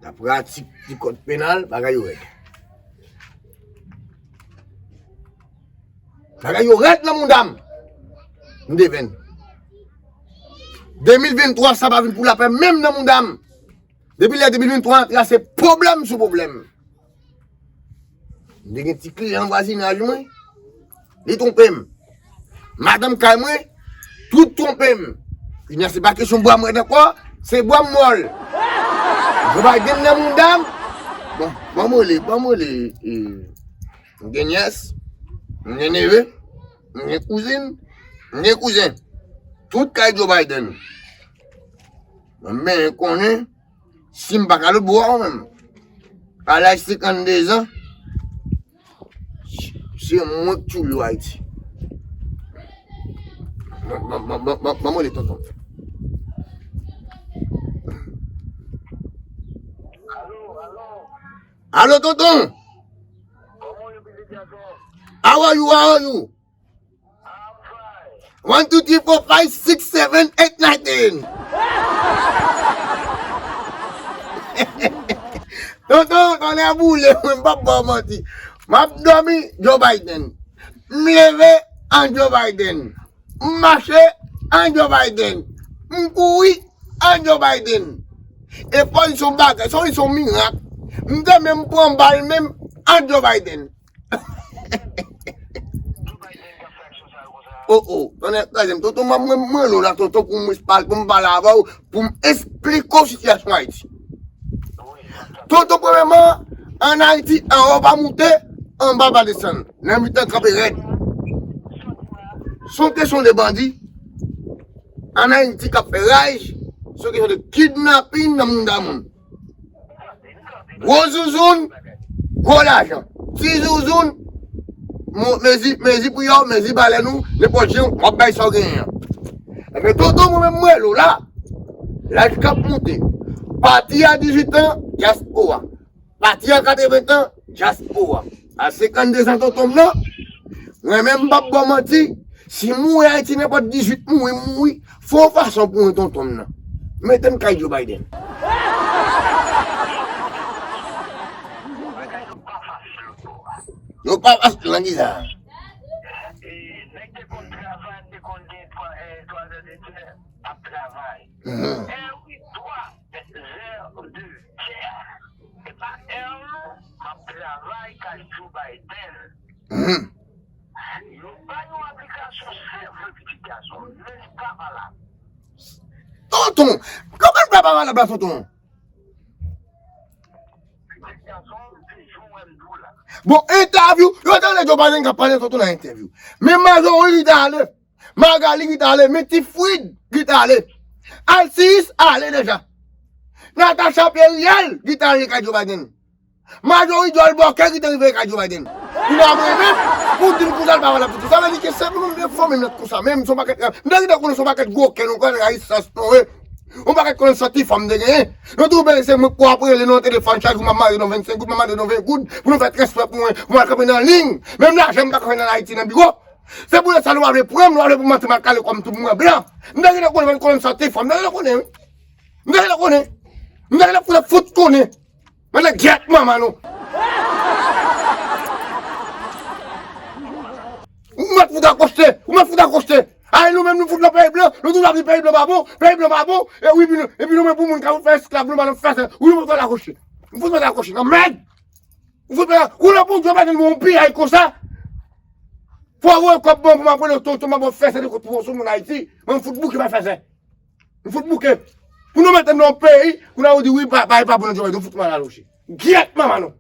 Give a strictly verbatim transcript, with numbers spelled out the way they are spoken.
Daprè atik di kòd penal, bagay yo rèd. Bagay yo rèd nan mouda m. M devenn. De mil venntwa, sa pa vin pou lapè menm nan mouda m. Depi lè de mil venntwa antre a, se pwoblèm sou pwoblèm. M te gen ti kliyan vwazinaj mwen, li twonpe m. Madanm kay mwen, tout twonpe m. Kounye a, se pa kesyon bra m rèd ankò, se bra m mòl. Joe Biden nan mouda m. Bon, ban m rele, ban m rele. E, m gen nyès, m gen neve, m gen kouzin, m gen kouzen. Tout kay Joe Biden. Mwen, men konnen, si m pa ka lòt bò a menm. A laj senkannde zan, se mwen k tchoul yo Ayiti. Ban, ban, ban, ban, ban, ban mwen rele tonton. Alo, tonton! How are you? How are you? One, two, three, four, five, six, seven, eight, nine, ten. Tonton, tonnè boule, mwen m p ap ba w manti. M ap dòmi Joe Biden. M leve an Joe Biden. M mache an Joe Biden. M kouri an Joe Biden. E fò li se yon bagay, fò li se yon mirak. M te menm pran bal menm an Joe Biden. Oh, oh, tonnè, tonnè, tonton, mwen, mwen, mwen lo la, tonton, pou mwen pale, pou m pale avè w, pou m esplike w sitiyasyon Ayiti. Tonton, premyèman, ann Ayiti, anwo pa moute, anba pa desann. Nan mitan kanpe rèd. Se yon kesyon de bandi. Ann Ayiti k ap fè raj, se yon kesyon de kidnapin nan mouda moun. Gwo zouzoun, gwo lajan. Ti zouzoun, mo-, mezi, mezi priyè w, mezi balèn ou, nenpòt jan, w ap bay sa w genyen an. Ebyen, tonton, mwen menm, mwen lo la. Laj k ap moute. Pati a dizuit an, dyaspora. Pati a katreven tan, dyaspora. A senkannde zan tonton m nan, mwen menm m p ap ba w manti, si m mouri Ayiti nenpòt dizuit mouri, m mouri, fè yon fason pou mwen tonton m nan. Mete m kay Joe Biden. Yo pa fasil nan kisa? E, nèg te konn travay, te konn gen twa, e, twa zè de tè, ap travay. Mhm. Èri twa zè de tè. E pa èri, m ap travay kay Joe Biden. Mhm. Yo bay yon aplikasyon senp, pitit gason, men li pa valab. Tonton, kòman li pa valab la, tonton? Bon, entèvyou, yo tande Joe Biden k ap pale tonton nan entèvyou. Men majorite ale, Magali ki t ale, men ti Frid ki t ale. Alsiyis ale deja. Natacha Periel ki t ale kay Joe Biden. Majorite Albòkè ki te rive kay Joe Biden. Pou nan mwen menm, pou di m konsa l pa valab tonton. Sa vle di ke se pou nou menm fanmi m nan konsa menm, se yon pakèt, m te gentan konnen se yon pakèt gwo kè nou, konn rayisans nou ye. Yon pakèt konnen santi fanm te genyen. Nou twouve se mwen k ap rele nan telefòn chak jou, m ap mande nou vennsenk goud, m ap mande nou ven goud, pou nou fè transfè pou mwen, pou mwen al kanpe nan liy. Menm lajan m pa ka fè nan Ayiti nan biwo. Se pou sa nou pa vle pran m, nou pa vle pou m antre m al kale kò m tou pou mwen blan. M te gentan konnen, m konnen m santi fanm, m te gentan konnen, wi. M te gentan konnen. M te gentan fout, fout konnen. Mwen nan gyèt manman nou. Ou mèt fout akwoste, ou mèt fout akwoste. Ay, nou menm nou fout nan peyi blan, nou toujou ap di peyi blan pa bon, peyi blan pa bon, e wi, epi nou, epi nou menm pou moun ka fout fè esklav, nou pa nan fè sa, wi, nou fout akwoste. Nou fout mèt akwoste, nan mèd. Nou fout mèt, ou nan pou Joe Biden yon piyay konsa. Fò w voye kòb mwen pou m ap rele tonton, m ap fè sa de kote pou sou moun Ayiti, mwen fout bouke pa fè sa. Nou fout bouke. Pou nou mete m nan yon peyi, kounye a ou di wi, pa, pa, pa bon, nou fout mal alonje. Gyèt manman nou.